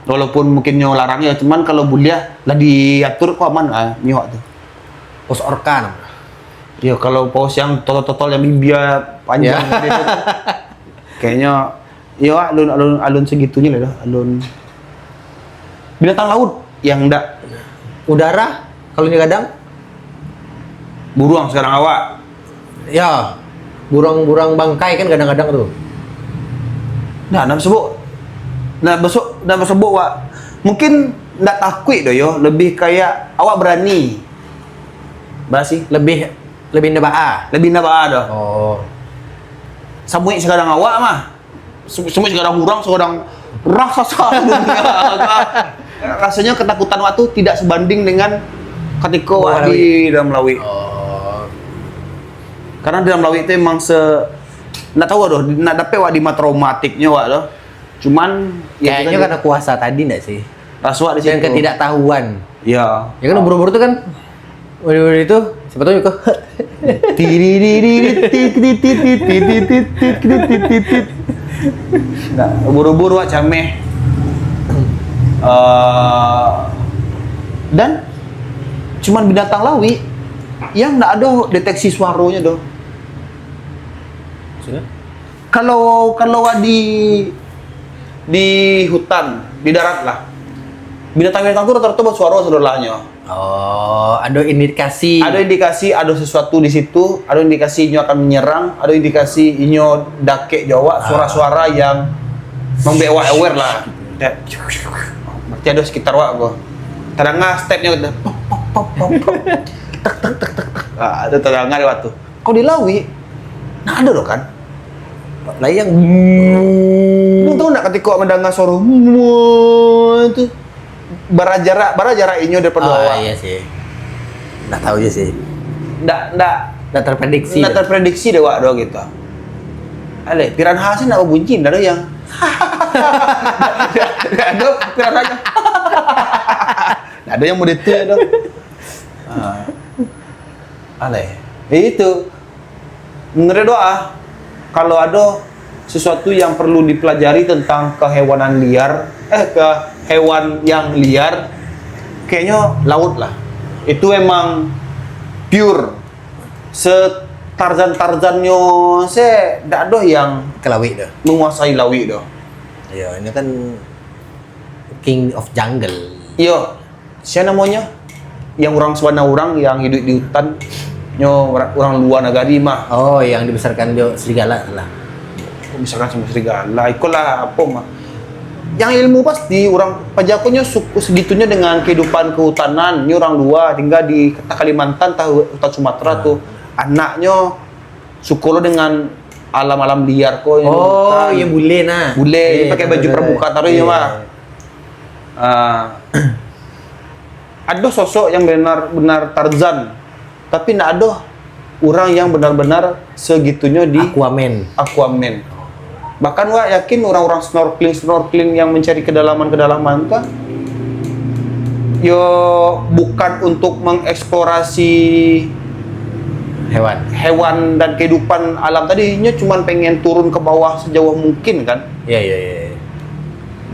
Walaupun mungkin nyo larang ya, cuman kalau buliah lah diatur kok aman, ah, nyiwak tu. Pos orka namanya. Yo, kalau paus yang totol-totol yang bibia panjang gede tu, kayaknya, yo, alun, alun, alun segitunyo lah dah, alun. Binatang laut yang ndak. Udara, kalau nyo gadang? Buruang sekarang awak. Ya, buruang-buruang bangkai kan kadang-kadang tu. Nah, nak sebut, nak besok, nak sebut, wak. Mungkin ndak takuik doh yo, lebih kayak awak berani. Berasi? Lebih, lebih nebaa. Lebih nebaa doh. Oh. Samuik sekarang awak mah. Sem-, semua sekarang urang, sekarang raksasa dunia. Rasanya ketakutan wak tu tidak sebanding dengan ketika wak di dalam lauik. Oh. Karena dalam lauik tu emang se-, ndak tahu doh, ndak dapek wak di ma traumatiknyo wak tu. Cuman, ya, kayaknya karena kuasa tadi ndak sih? Raso wak di situ. Dan ketidaktahuan. Iya. Ya kan, ubur-ubur tu kan, ubur-ubur itu, siapa tahu juga. Nah, ubur-ubur wak cameh. Eh, dan cuman binatang lauik yang ndak ada deteksi suaronyo doh. Maksudnya? Kalau, kalau di, di hutan, di darat lah, binatang-binatang tu rata-rata basuaro saudarnyo. Oh, ada indikasi. Ada indikasi ada sesuatu di situ, ada indikasi inyo akan menyerang, ada indikasi inyo dakek jo awak, suara-suara yang membuat awak aware lah. Kayak, berarti ada sekitar awak ko. Tadanga stepnyo gitu. Pop, pop, pop, pop, pop. Tek, tek, tek, tek, tek. Ah, ada tadanga di waktu. Kalau di lauik, Nah, ado doh kan? Layang. Lu tau ndak katiko mandanga suaro tu? Bara jarak, bara jarak inyo daripado awak. Iyo sih. Ndak tau je sih. Ndak, ndak. Ndak terprediksi. Ndak terprediksi dek awak doh gitu. Aleh, piranha sih ndak babunyi, ndak ado yang. Ndak ado piranha. Ndak ado yang model tu doh. Ah. Aleh. Ya itu. Menurut doa, kalau ada sesuatu yang perlu dipelajari tentang kehewanan liar, eh, ke hewan yang liar, kayaknya laut lah. Itu emang pure. Se-Tarzan-Tarzannyo se, dak ada yang menguasai lawik dah. Ya, ini kan King of Jungle. Iyo. Sia namonyo? Yang urang sabana urang yang hiduik di hutan, nyo ura-, urang lua nagari mah. Oh, yang dibesarkan jo serigala lah. Kok misalkan samo serigala, iko lah apo mah. Yang ilmu pasti urang pajakonyo suku segitunyo dengan kehidupan kehutanan, nyo urang lua tingga di Kalimantan, tah hutan Sumatera tu. Anaknyo suko lo dengan alam-alam liar ko, yang Oh, hutan. Iyo, bule nah. Bule, Iyo, pakai baju betul, betul. Pramuka taruih Iyo. Mah. Ah, ado sosok yang benar-benar Tarzan, tapi ndak ado urang yang benar-benar segitunyo di Aquaman. Aquaman. Bahkan wak yakin urang-urang snorkeling-snorkeling yang mencari kedalaman-kedalaman tu, yo, bukan untuk mengeksplorasi Hewan. hewan dan kehidupan alam tadi, inyo cuman pengen turun ke bawah sejauh mungkin kan. Ya, ya, ya, ya.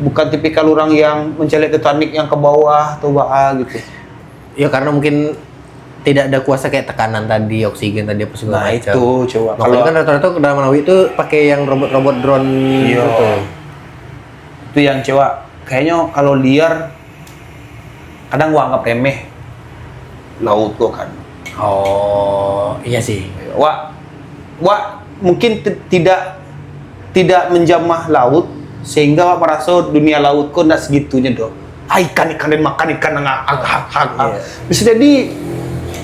Bukan tipikal urang yang mencari Titanic yang ke bawah atau baa gitu. Ya, karena mungkin tidak ada kuasa kayak tekanan tadi, oksigen tadi, apa segala Nah, macam. itu, coba. Makanya Kalau kan rata-rata kedalaman lawik tu pakai yang robot-robot drone Iya. gitu. Itu yang coba. Kayaknya kalau liar, kadang wak anggap remeh laut tu kan. Oh, iya sih. Wak, wak mungkin ti-, tidak, tidak menjamah laut, sehingga wak maraso dunia laut ko ndak segitunya doh. Ah, ikan, ikan, dan makan ikan, ah, ah, ah, ah, ah. Iya. Bisa jadi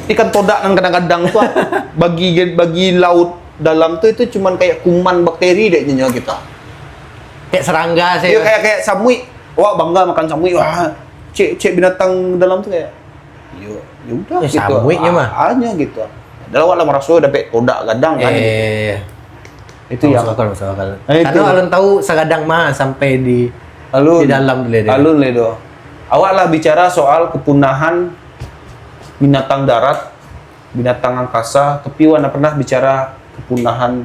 ikan todak nan kadang-kadang tu, ah, bagi, bagi laut dalam tu, itu cuman kayak kuman bakteri dek nyo gitu. Kayak serangga sih. Iya, kayak, kayak samuik. Wak bangga makan samuik. Wah, cek, cek binatang dalam tu kayak, yo, ya udah Ya, gitu. samuiknya mah. Hanya gitu. Dah awak lah maraso dapek todak gadang kan. Iya, iya, iya, iya. Itu Masuk yang akal, masuk akal. Nah, itu. Karena alun tahu sagadang mah sampai di, Alun. di dalam tu, Ledo. Alun, Ledo. Awak lah bicara soal kepunahan binatang darat, binatang angkasa, tapi awak ndak pernah bicara kepunahan,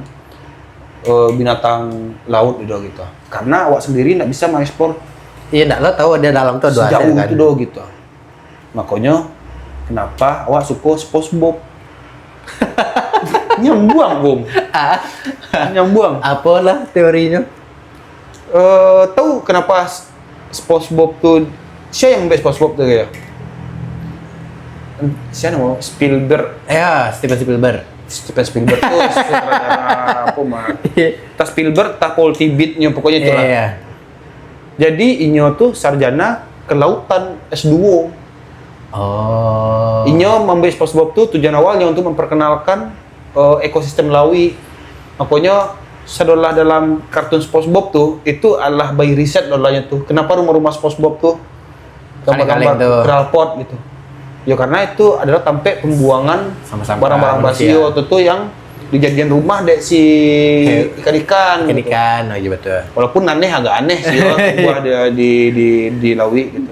eh, binatang laut, Ledo, gitu. Karena awak sendiri ndak bisa mengeksplor Iya, ndak lah tahu ada dalam tu ada sejauh aset, kan? itu doh gitu. Makonyo, kenapa awak suko SpongeBob? Nyambuang, Bung. Ah. Nyambuang. Apolah teorinyo? Eh, tahu kenapa S-, SpongeBob tu, sia yang buat SpongeBob tu, kayak? Sia namo? Spielberg. Ya, Steven Spielberg. Steven Spielberg tu sutradara apa mah? Tah Spielberg, tah Paul Tibit nyo, pokoknya itulah. Iya, iya. Jadi, inyo tu sarjana kelautan S dua. Oh. Inyo mambuek SpongeBob tu tujuan awalnyo untuk memperkenalkan, eh, ekosistem lawik. Makonyo, sadolah dalam kartun SpongeBob tu, itu adalah bayi riset dolahnyo tu. Kenapa rumah-rumah SpongeBob tu? Kaleng-kaleng Gambar-gambar tu. Crawl pot gitu. Ya, karena itu adalah tampek pembuangan Sampah-sampah barang-barang basi manusia. waktu tu yang dijadian rumah dek si He-, ikan-ikan gitu. ikan-ikan, oh iya betul. Walaupun aneh, agak aneh sih, ya, buah di, di, di, di lawik gitu.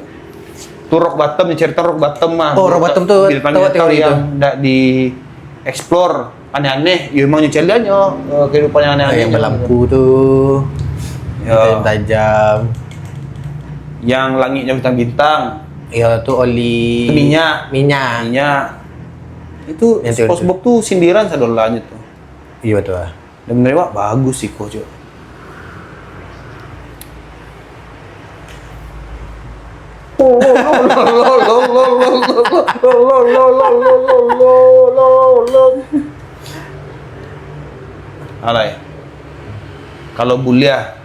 Tu rock bottom, cerita rock bottom mah. Oh, rock bottom tu, Binatang-binatang tahu teori yang tu. ndak di-explore, aneh-aneh. Ya, emang nyo calian nyo, eh, kehidupan yang Ah, aneh-aneh yang nyo. berlampu tu, Ya. tajam-tajam. Yang langitnyo bintang-bintang. Ya, tu oli Itu minyak. minyak. Minyak. Itu Yang teori tu. SpongeBob tu sindiran sadolahnyo tu. Iya, betul lah. Dan menurut awak bagus sih, Ko, Cuk. Alai. Kalau buliah,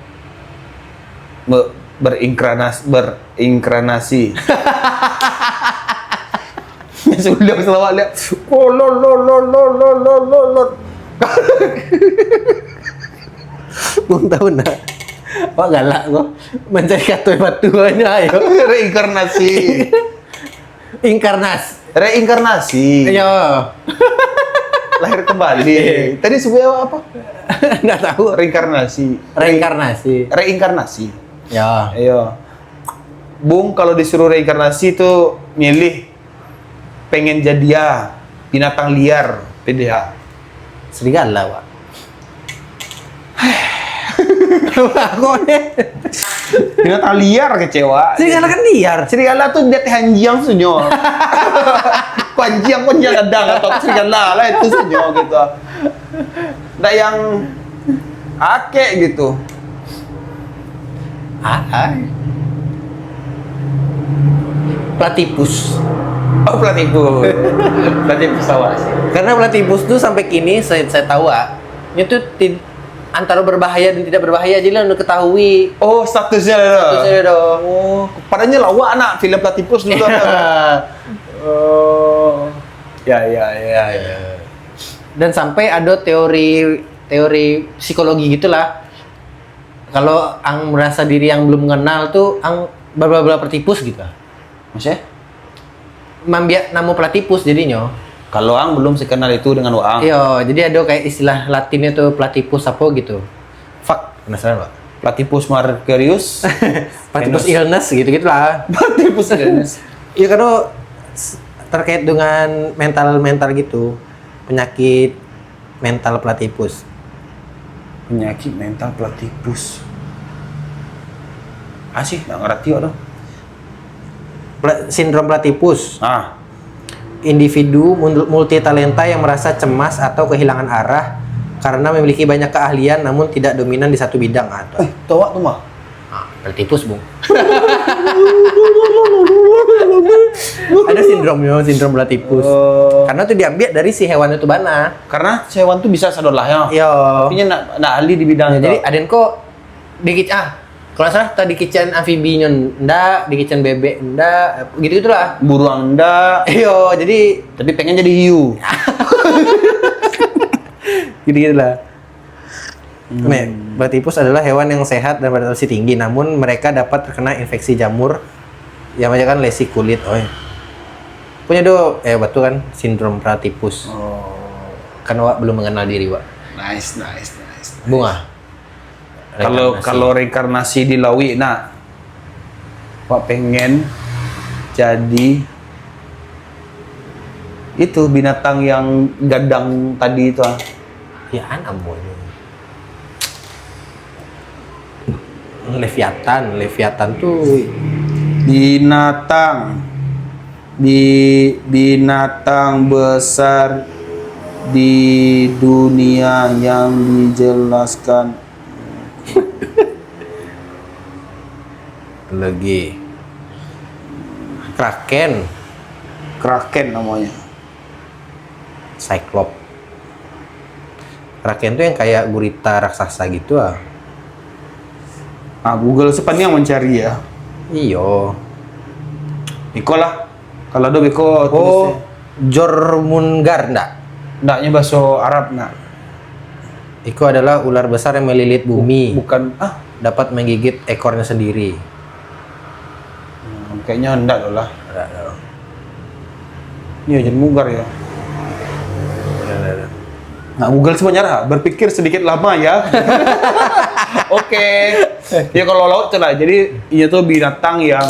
Be-, berinkranas-, berinkarnasi. Sudah selawat lihat. Oh, lo, lo, lo. Bung tahu nak? Awak galak ko. Mancari kato batu banyak ayo. Reinkarnasi. Inkarnas. Reinkarnasi. Iya. Lahir kembali. Tadi sebut awak apa? Nggak tahu. Reinkarnasi. Reinkarnasi. Reinkarnasi. Ya. Iya. Bung kalau disuruh reinkarnasi tu milih pengen jadi ya binatang liar, P D H. Serigala, Pak. Kok ni? Binatang liar kecewa. Serigala kan liar. Serigala tu di atas anjiang sunyo. Kok anjiang, kok anjiang gadang atau serigala lah itu sunyo gitu. Ndak yang akek gitu. Ah, ah. Platypus. Oh, platypus. Platypus awak sih. Karena platypus tu sampai kini saya, saya tahu ah, itu ti-, antara berbahaya dan tidak berbahaya aja lah udah ketahui. Oh, statusnya dah. Statusnya dah. Oh, padahalnyo lawak nak film Platypus tu. Oh. Ya, ya, ya, ya. Dan sampai ada teori, teori psikologi gitulah. Kalau ang merasa diri yang belum mengenal tu, ang bla bla bla platypus gitu. Maksudnya? Mambiak namo platypus jadinyo. Kalau ang belum sekenal itu dengan waang. Iyo, jadi ada kayak istilah Latinnyo tu platypus apa gitu. Fuck, penasaran, Pak? Platypus marcarius. Platypus Venus. Illness gitu-gitu lah. Platypus illness. Ya, kalau s-, terkait dengan mental-mental gitu, penyakit mental platypus. Penyakit mental platypus. Ah sih, nggak ngerti kok tuh. Pla-, sindrom platypus. Ah. Individu mul-, multitalenta yang merasa cemas atau kehilangan arah karena memiliki banyak keahlian namun tidak dominan di satu bidang. Ah, tu. Eh, tawak tu mah. Ah, platypus, Bung. Ada sindromnya, sindrom platypus. Oh. Karena tu diambil dari si hewan itu bana. Karena si hewan tu bisa sadolahnyo. Iya. Tapi nyo nak, nak ahli di bidang. Ya, itu. Jadi aden kok dikit ah. Kalau salah tadi kicen amfibi nyo ndak, dikicen bebek ndak, gitu-gitulah. Buruang ndak. Iyo, jadi tapi pengen jadi hiu. Gitu-gitulah. Hmm. Nih, platypus adalah hewan yang sehat dan beradaptasi tinggi, namun mereka dapat terkena infeksi jamur yang menyebabkan lesi kulit. Oi. Punya do, eh, betul kan, sindrom platypus. Oh. Kan awak belum mengenal diri, Wak. Nice, nice, nice, nice. Bunga. Kalau, reinkarnasi. Kalau reinkarnasi di lauik, nak, awak pengen jadi itu binatang yang gadang tadi itu, ah. Ya, anak buahnya. Leviathan, Leviathan tu binatang di binatang besar di dunia yang dijelaskan. Lagi. Kraken. Kraken namanya. Cyclops. Kraken tu yang kayak gurita raksasa gitu ah. Ah, Google sepanjang mencari ya. Iyo. Iko lah. Kalau ada beko tulis. Oh, Jormungar ndak? Ndaknya bahasa Arab nak. Iko adalah ular besar yang melilit bumi. Bu-, bukan, ah. Dapat menggigit ekornya sendiri. Hmm, kayaknya ndak tu lah. Ndak tahu. Iya, Jormungar ya. Ndak, ndak, ndak. Nah, Google sebenarnya berpikir sedikit lama ya. Oke. Ya kalau lauik tu lah. Jadi, iya tu binatang yang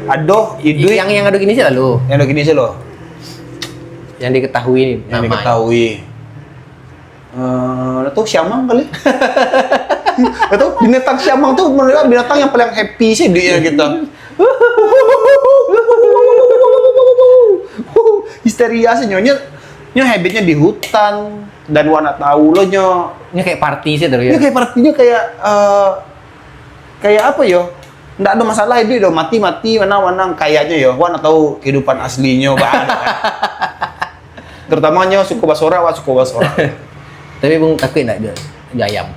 aduh, iduik. Yang, yang ada gini sih lalu. Yang ada gini sih loh. Yang diketahui ni. Yang namanya. Diketahui. Eh, ndak tahu siamang kali. Ndak tahu, binatang siamang tu menurut binatang yang paling happy sih dia gitu. Histeria sih nyonya. Nyo habitnya di hutan dan wak ndak tahu lo nyo. Nyo kayak party sih terus ya. Nyo kayak partinya kayak eh, kayak apa yo? Ndak ada masalah itu do, mati-mati, manang-manang, kayaknya yo. Wak ndak tahu kehidupan aslinyo, bah. Terutamanya suku Basora, wak suku Basora. Tapi Bung takut ndak jo, jo ayam?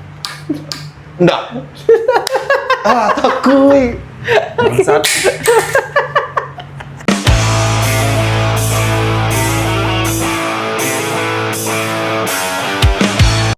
Ndak. Ah, takut. Bangsat.